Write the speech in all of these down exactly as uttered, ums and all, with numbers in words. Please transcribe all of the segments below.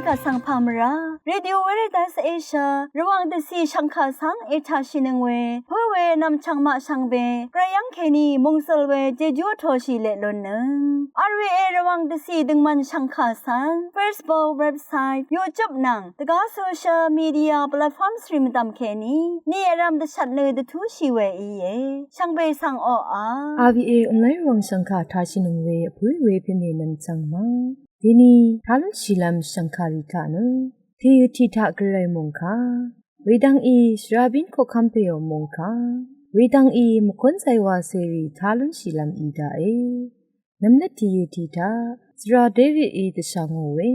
Vsvng pà mvrá Radio Veritas Asia Rvwàng dvcì shv̀ngkà svng ètàshìnøng we pǿ we nv̀mchv̀ng maq shvngbe gvray yv́ng kèní mòngsøl we jejú vtoshì leq lunnøng. R V A Rvwàng dvcì døngmvn shv̀ngkà svng Facebook, website, YouTube nvng dvgá social media platforms rì mvdv̀m kèní ni vrv̄m dvshvt nø dvtúshì we íe. Shvngbe svng oqà R V A online Rvwàng shv̀ngkà tashìnøng we vpǿ we pèmè nv̀mchv̀ng ma deni tá lúnshìlv́m shv̀ngkàrì taq nø tìø tiq taq gvray mòngkà wedvng í shvrabín koqkv́m pèò mòngkà wedvng í mvkúnzay wacèrì tá lúnshìlv́m í daqe. Nv̀mnøt tìø tiq taq svra David í dvshà ngò we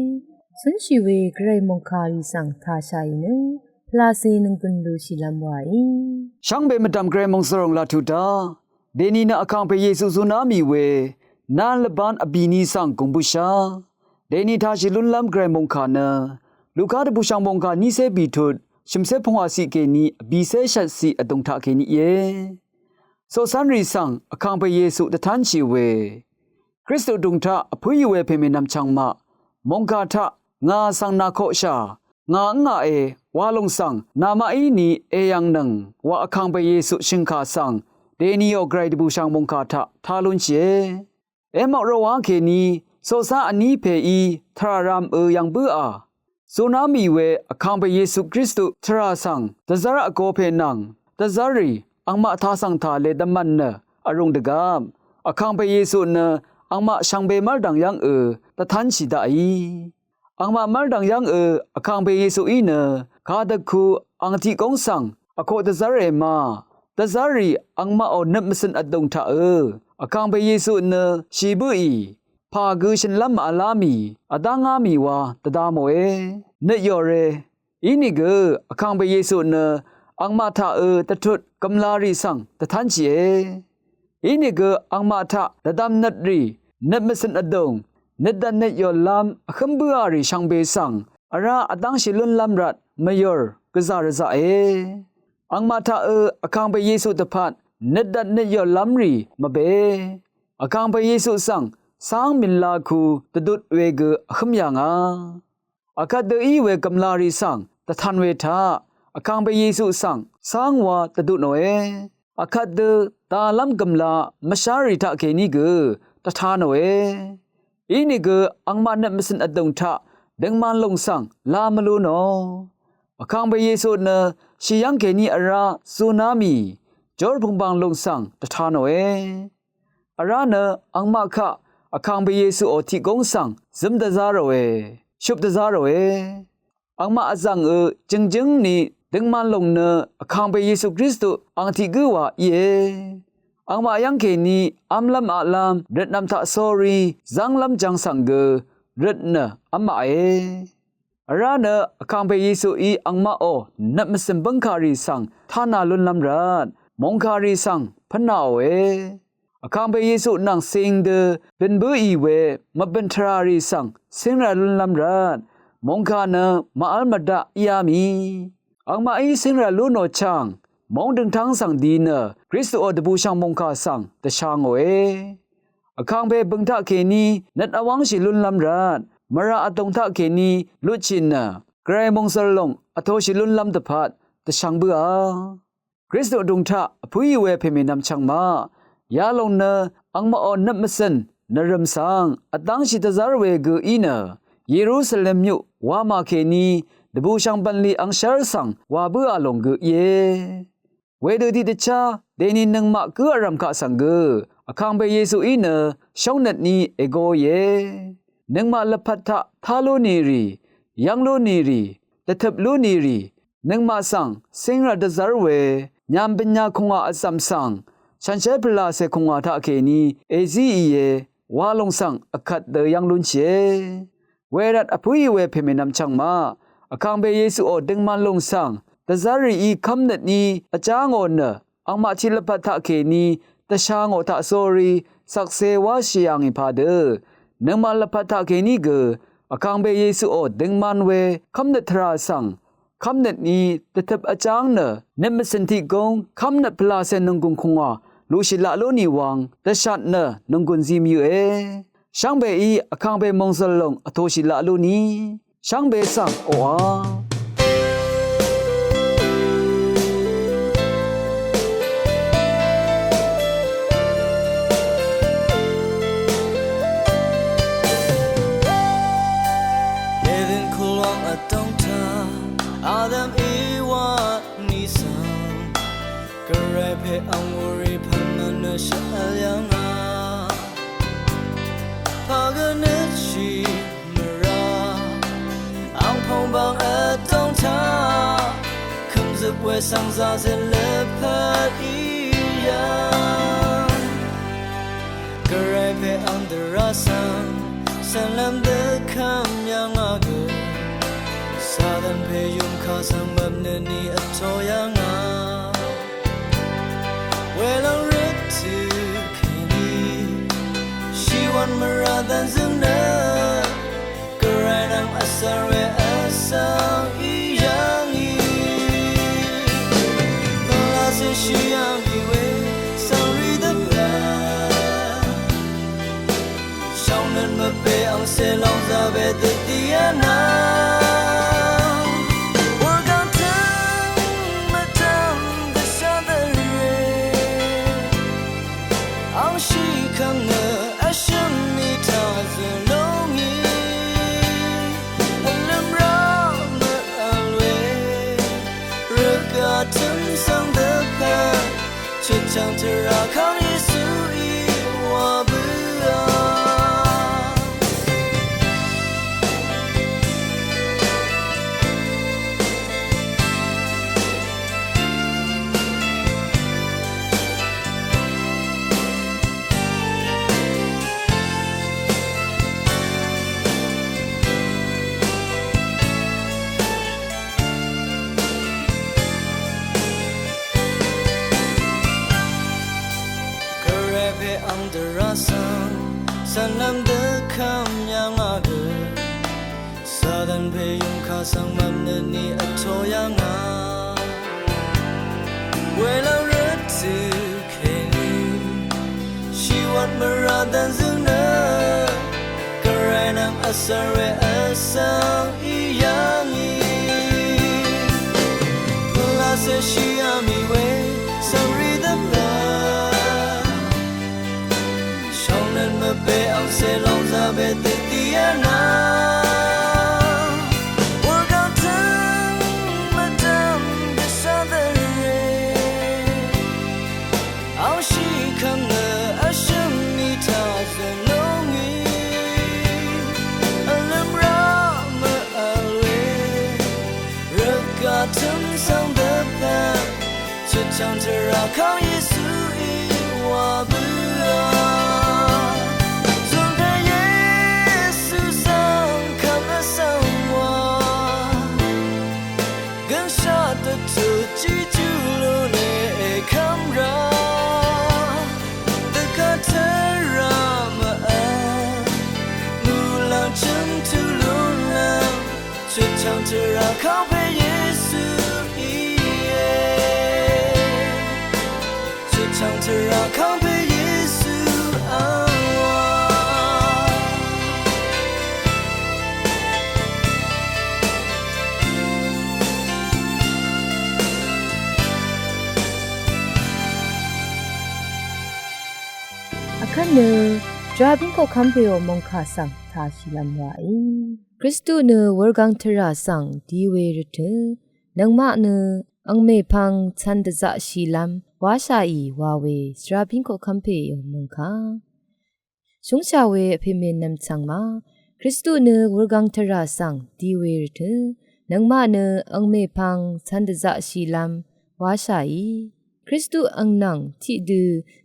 cúnshì we gvray mòngkàrì svng tàshàì nø pvlacè nònggùn lushìlv́m waí. Shvngbe mvdv̀m gvray mòngsvròng laq tuq daq deni nø Vkàngpè Yesu zuná mì we nán lvbán vbìni svng gùng bǿshá deni tashì lúnlv́m gvray mòngkà nø Luka dvbùshv̀ng mòngkà nícé bìtut shø̀mcé pungwàciq kèní vbìcé shvtciq vdùng taq kèní íe. Coqcv́nrì svng Vkàngpè Yesu dvtánshì we Kristu dùng taq vpǿì we pèmè nv̀mchv̀ng maq mòngkà taq ngà svng nàkoqshà ngà ǿngaqe wa lòng svng namaqí ni èyv̀ngnøng wa Vkàngpè Yesu shø̀ngkà svng deniò gvray dvbùshv̀ng mòngkà taq tá lúnshìe. Emaq rvwá kèní coqcá vní pèí tvrà ramø yv̀ng bǿà zuná mì we Vkàngpè Yesu Kristu tvrà svng dvzv́r vgo pè nvng dvzv́rrì angmaq tā svng tàle dvmv̀n nø vrùng dvgvp Vkàngpè Yesu nø angmaq shvngbe mv́rdv̀ng yv́ngø dvtánshì daqí. Angmaq mv́rdv̀ng yv́ngø Vkàngpè Yesuí nø kadø ku ang tiq góng svng vkoq dvzv́re ma dvzv́rrì angmaqò nøt mvcø̀n vdùng taqø Vkàngpè Yesu nø shì bǿì pà gø shø̀nlv́m màvlá mì vdá ngá mì wa dvda mòe. Nøt yòre. Inìgø Vkàngpè Yesu nø angmaq taqø dvtut gv̀mlarì svng dvtánshìe. Inìgø angmaq taq dvdvm nøtrì nøt mvcø̀n vdùng nøt dvt nøt yòllv́m vhǿm bǿà rì shvngbe svng vrá vdv́ngshì lúnlv́m rvt mvyùr gvzà rvzaqe. Angmaq taqø Vkàngpè Yesu dvpvt nøt dvt nøt yòllv́mrì mvbe Vkàngpè Yesu svng cáng mìnla ku dvdut wegø vhǿm yà ngà. Akvt dø í we gv̀mlarì svng dvtan we taq Vkàngpè Yesu svng cáng wa dvdutnòe. Akvt dø dalv́m gv̀mla mvshárì taqkèní gø dvtanòe. Inìgø angmaq nøt mvcø̀n vdùng taq døngman lùng svng la mvlu nò. Vkàngpè Yesu nø shì yv́ngkèní vrá zuná mì jórpùngbang lùng svng dvtanòe. Vrá nø angmaq kaq Vkàngpè Yesuò tiq góng svng zǿm dvzá ròe, shøp dvzá ròe. Angmaq vzv̀ngø jø̀ngjǿng ni døngman lòng nø Vkàngpè Yesu Kristu ang tiq gǿ wa íe. Angmaq yv́ngkèní v́mlv́m aqlv́m røtnvm taq sórí zv́nglv́m jv̄ng svng gø røt nø v́maqe. Vrá nø Vkàngpè Yesuí angmaqò nøt mvcø̀n bǿngkàrì svng tánā lúnlv́m rvt mòngkàrì svng pv́nāòe. Vkàngpè Yesu nvng cing dø bø̀n bǿì we mvbø̀n tvràrì svng cíngrà lúnlv́m rvt mòngkà nø màv́l mvdaq íá mì. Angmaqí cíngrà lú nò chàng móng døngtáng svng di nø Kristuò dvbùshv̀ng mòngkà svng dvsha ngòe. Vkàngpè bø̀ng taqkèní nøt vwv́ngshì lúnlv́m rvt mvrà vdùng taqkèní lutshì nø gvray mòngsø̀l lòng vtoshì lúnlv́m dvpvt dvshvng bǿà. Kristu vdùng taq vpǿì we pèmènvm chvng maq yalòng nø angmaqò nøt mvcø̀n nvrø̀m svng vdv́ngshì dvzv́r we gø í nø Yerusalem myuq wamà kèní dvbùshv̀ng bv̀nlì angshv́r svng wà bǿà lòng gø íe. Wedø tiqdvchá dèni nøngmaq gǿ vrv̀m kaq svng gø Vkàngpè Yesuí nø shóngnøt ní ègoìe. Nøngmaq lvpat taq tá lú nìrì, yv́ng lú nìrì, dvtøp lú nìrì, nøngmaq svng cíngrà dvzv́r we nyambønya kùngwà vzv̀m svng shànshér pvlàcè kùngwà taqkèní èzíìe wa lòng svng vkvt dø yv́ng lúnshìe. Wervt vpǿì we pèmènvm chvng maq Vkàngpè Yesuò døngman lòng svng dvzv́rrìí kv́mnøt ní vjá ngò nø angmaq tiq lvpat taqkèní dvsha ngò taq sórí shvkse wáshì yà ngì padø nøngmaq lvpat taqkèní gø Vkàngpè Yesuò døngman we kv́mnøt tvrà svng kv́mnøt ní dvtøp vjáng nø nøt mvcø̀n tiq góng kv́mnøt pvlàcè nònggùn kùngwà luqshì laq lú nì wvng dvshat nø nònggùn zi mvyøqe. Shvngbeí Vkàngpè mòngsø̀l lòng vtoshì laq lú nì Shvngbe svng oqà. Eden kulwang vtóng taq Adam Ewa ní svng Gvray pè ang wurì pv̀n mvnø shvvl yv̀ngà. Pà gvnøtshì mvrà ang pòngbang vtóng taq kø̀mzøp we svng zazøt lvpat í yv̀ng. Gvray pè ang dvrá svng cv̀nlv́m dvkvm yv̀ngà gø. Satan pè yùmkà svng mvpnø ni vtō yv̀ngà. Welòng røt tø kèní shìwv̀n mvrà dv̀nzø̀ng nø Gvray nvng vsvr we vsvng í yv̀ngì. Pvlacè shì yv̀ngì we svng rì dvpvt shvngnøt mvpè angcè lòngzà we dvdì vnvng. Wurgvng tøng mvdv̀m dvshà dvre. Angshì kv̀ng nø vshø̀m mì taq zø̀ lúngì. Vlø̀m rá mvvl we rvgaq tø̀m svng dvpvt chøtchv̀ng tvrà kang Yesuí wa bǿà. Gvray pè ang dvrá svng cv̀nlv́m dvkvm yv̀ngà gø. Satan pè yùmkà svng mvpnø ni vtō yv̀ngà. Welòng røt tø kèní shìwv̀n mvrà dv̀nzø̀ng nø Gvray nvng vsvr we vsvng í yv̀ngì. Pvlacè shì yv̀ngì we svng rì dvpvt shvngnøt mvpè angcè lòngzà we dvdì vnvng. Wurgvng tøng mvdv̀m dvshà dvre. Angshì kv̀ng nø vshø̀m mì taq zø̀ lúngì. Vlø̀m rá mvvl we rvgaq tø̀m svng dvpvt chøtchv̀ng tvrà kang Yesuí wa bǿà. Zùn pè Yesu svng kv̀m vsvng wa gønshaq dvtut jejú lúne èkv́m rá. Dvgvt tvrà mvvl muqlàng chø̀m tuq lúnlv́m chøtchv̀ng tvrà kangpè Yesu íe. Chøtchv̀ng tvrà kangpè Yesu angwà. Vkvt nø jrabín koqkv́m pèò mòngkà svng tashìlv́m wàí. Kristu nø wurgvng tvrà svng di we rvtø̀ nøngmaq nø angmèpvng cv̄n dvzaqshìlv́m wáshàì wa we jrabín koqkv́m pèò mòngkà. Shúngshà we vpè mènvm chv̀ng ma Kristu nø wurgvng tvrà svng di we rvtø̀ nøngmaq nø angmèpvng cv̄n dvzaqshìlv́m wáshàì. Kristu ang nvng tiqdø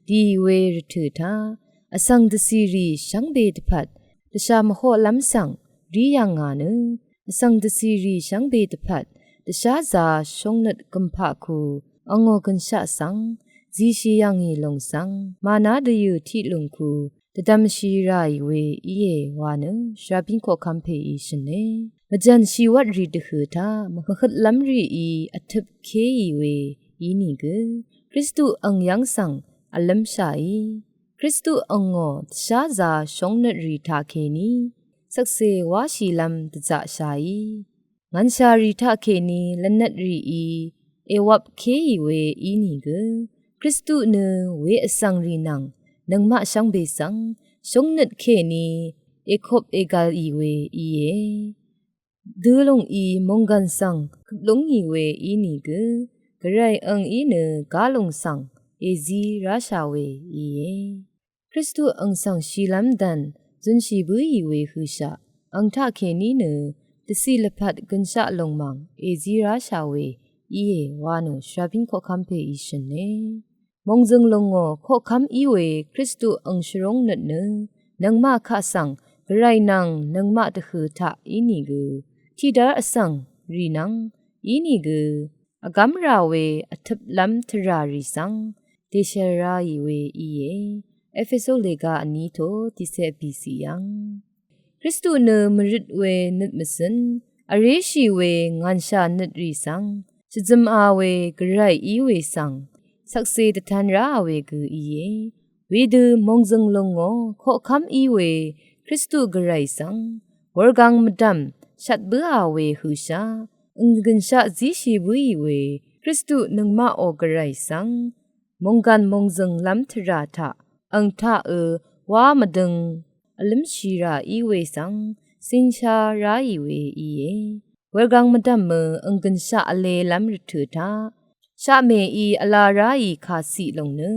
di we rvtø̀ taq vsvng dvcìrì shvngbe dvpvt dvshà mvhoqlv́m svng rí yv̀ngà nø vsvng dvcìrì shvngbe dvpvt dvsházā shóngnøt gø̀mpaqku angò gønshaq svng zìshì yv̀ngì lùng svng màná dvyø̀ tiq lùngku dvdvmshì ràì we íe wa nø jrabín koqkv́m pèí shø̀ne. Mvjv̀n shìwvtrì dvhø̀ taq mvhøtlv́m rìí vtøp kéì we ínìgø Kristu ang yv́ng svng vlǿmshàì. Kristu angò dvsházā shóngnøtrì taqkèní shvkse wáshìlv́m dvzaqshaí. Ngvnshàrì taqkèní lvnøtrìí èwvpkéì we ínìgø, Kristu nø we vsvngrì nvng nøngmaq shvngbe svng shóngnøt kèní èkop ègv̀lì we íe. Dø lúngí mònggv̀n svng køp lúngì we ínìgø, Gvray angí nø gálung svng èzí ráshà we íe. Kristu ang svng shìlv́m dv̀n zønshì bǿì we høshaq, ang taqkèní nø dvciq lvpat gønshaq lòngmàng èzí ráshà we íe wa nø shvrabín koqkv́m pèí shø̀ne. Mòngzø̀ng lòngò koqkv́m í we Kristu ang shvrúng nøt nø, nøngmaq kaq svng Gvray nvng nøngmaq dvhø̀ taq ínìgø, tiqdv́r vsvng rì nvng ínìgø, vgv́m rà we vtøplv́m tvrà rì svng dèshv̀l ráì we íe. Epesu lèga vní to tiqcé vbìciq yv́ng. Kristu nø mvrøt we nøt mvcø̀n, vréshì we ngv̀nshà nøt rì svng shvzøma we Gvray í we svng shvkse dvtan ráà we gø íe. Wedø mòngzø̀ng lòngò koqkv́m í we Kristu Gvray svng wurgang mvdv̀m shvt bǿà we høshaq, ang gønshaq zíshì bǿì we Kristu nøngmaqò Gvray svng mònggàn mòngzø̀nglv́m tvrà taq ang taqø wá mvdøng vlǿmshì rà í we svng cìngsha ráì we íe. Wurgang mvdv̀mø ang gønshaq vlelv́m rvtø̀ taq shaqmèí vla ráì kàciq lòng nø,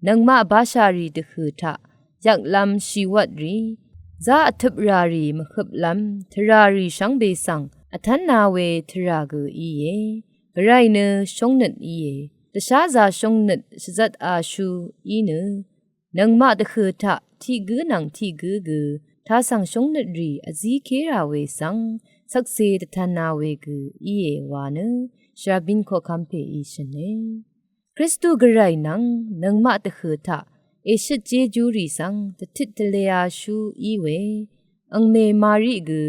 nøngmaq bashàrì dvhø̀ taq yvklv́m shìwvtrì, zá vtøpràrì mvhøplv́m tvràrì shvngbe svng vtv́nna we tvrà gø íe. Gvray nø shóngnøt íe. Dvsházā shóngnøt shvzvt ashú í nø, nøngmaq dvhø̀ taq tiq gǿ nvng tiq gǿ gø tasv̀ng shóngnøt rì vzíké rà we svng shvkse dvtanna we gø íe wa nø shvrabín koqkv́m pèí shø̀ne. Kristu Gvray nvng nøngmaq dvhø̀ taq èshøt jejú rì svng dvtit tvlē ashú í we angmè Mari gø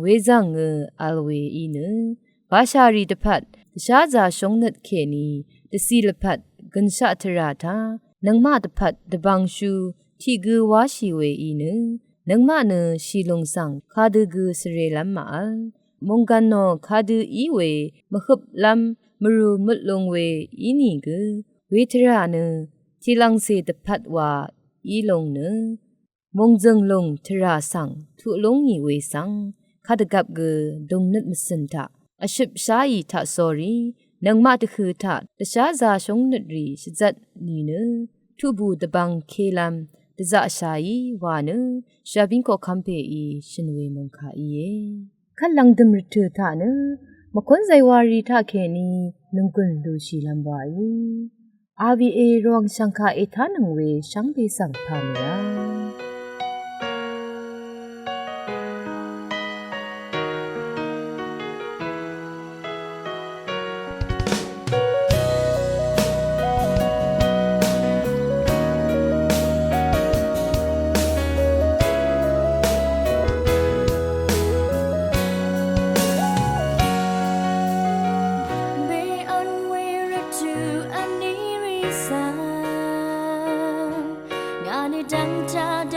wezv̀ngø vl we í nø, bashàrì dvpvt dvsházā shóngnøt kèní dvciq lvpat gønshaq tvrà taq nøngmaq dvpvt dvbvngshú tiq gǿ wáshì we í nø, nøngmaq nø shìlùng svng kadø gø svrelv́m màvl. Mònggàn nò kadø í we mvhøplv́m mvrù møtlung we ínìgø, we tvrà nø tiqlv̀ngcè dvpvt wa í lùng nø, mòngzø̀ng lùng tvrà svng tuq lúngì we svng kadvgvp gø dùngnøt mvcø̀n taq vshøpsháì taqsórí, nøngmaq dvhø̀ taq dvsházā shóngnøt rì shvzvt nìnø, tuqbù dvbvng kelv́m dvzaqshàí wa nø shvrabín koqkv́m pèí shø̀n we mòngkà íe. Kvt lv̀ngdø̀m rvtø̀ taq nø mvkún zaywari taqkèní nònggùn lushìlv́m waí. R V A Rvwàng shv̀ngkà ètánøng we shvngbe svng pà mìra. Be on we rvtø̀ vní rì svng ngà nø dv́ngtaq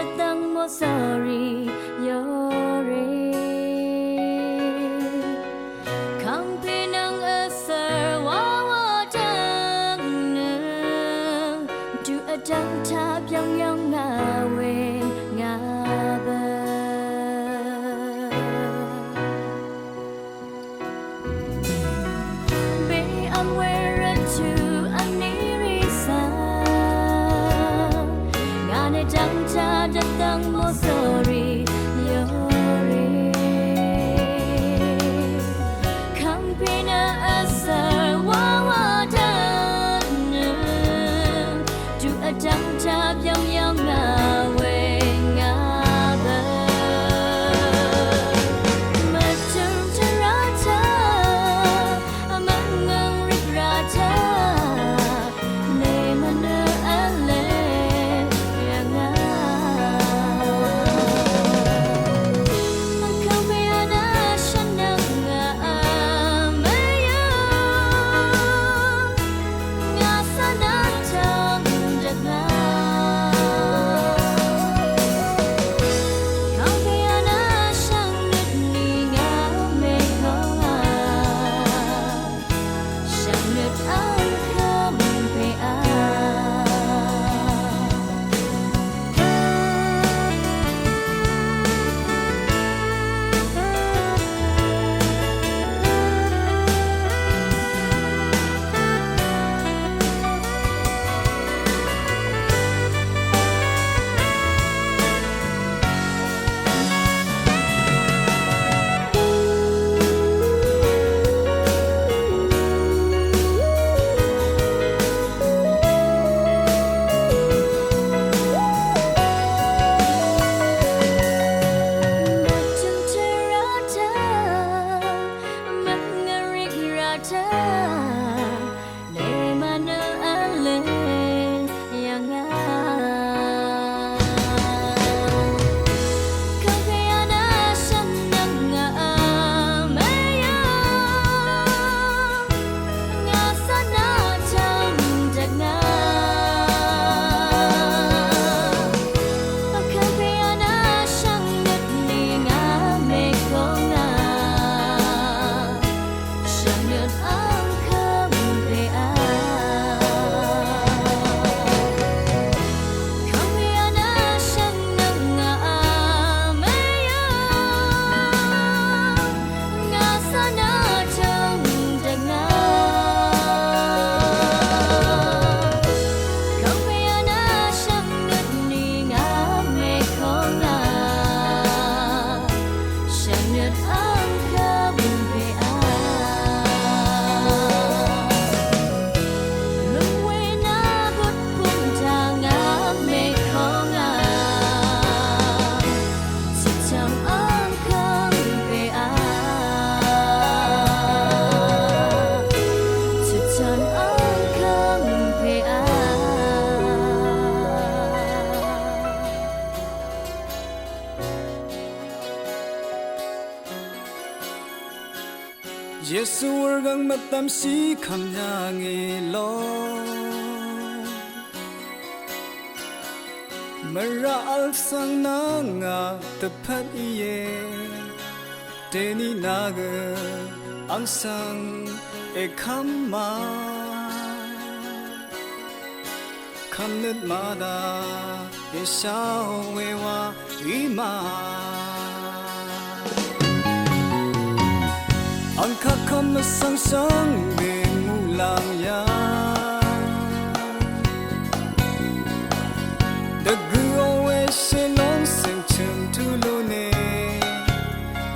Yesu wurgvng mvdvmshì kvmyv̀ng èlò, mvrà vl svng nvng ngà dvpvt íe. Dèní nà gø àng svng èkvm ma, kvmnøt màdà èsháò we wa í ma. Àng kaq kvm vsvng shvngbe muqlàng yà, dvgø̄ò we shèlòng sèngchø̀m tulu ne,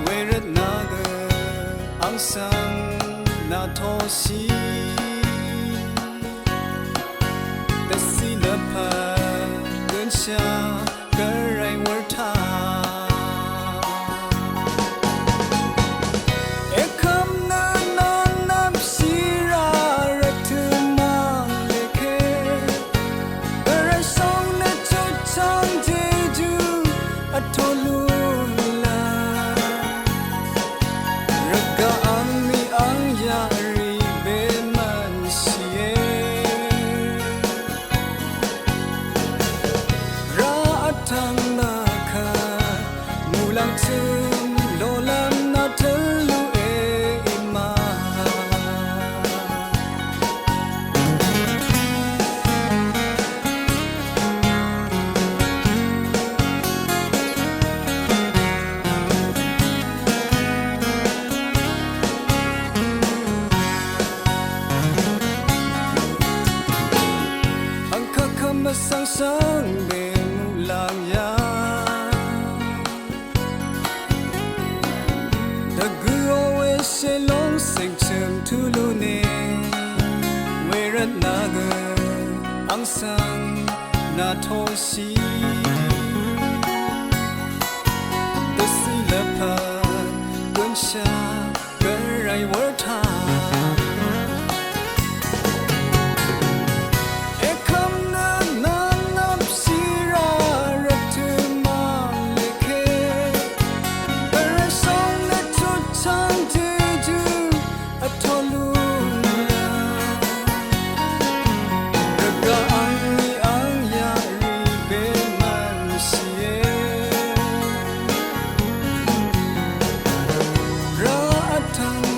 wervt nà gø àng svng nà toshì. Dvcì lvpat gønshà gvray wurtaq, èkvm nø nvnvpshì rà rvtø̀ mv̀ng lèke, gvray shòng nø chutchv̀ng jejú vtolu la. Rvgaq àngní àng yaqrì bemvnshìe. Rà vtvng nà kvt muqlàng tø̀m lolv́m nà tø̄l lú e í ma. Àng kaq kvm vsvng shvngbe muqlàng yà, dvgø̄ò we shèlòng sèngchø̀m tulu ne, wervt nà gø àng svng nà toshì. Dvcì lvpat gønshà gvray wurtaq, èkvm nø nvnvpshì rà rvtø̀ mv̀ng lèke, gvray shòng nø chutchv̀ng jejú vtolu la. Rvgaq àngní àng yaqrì bemvnshìe. Rà vtvng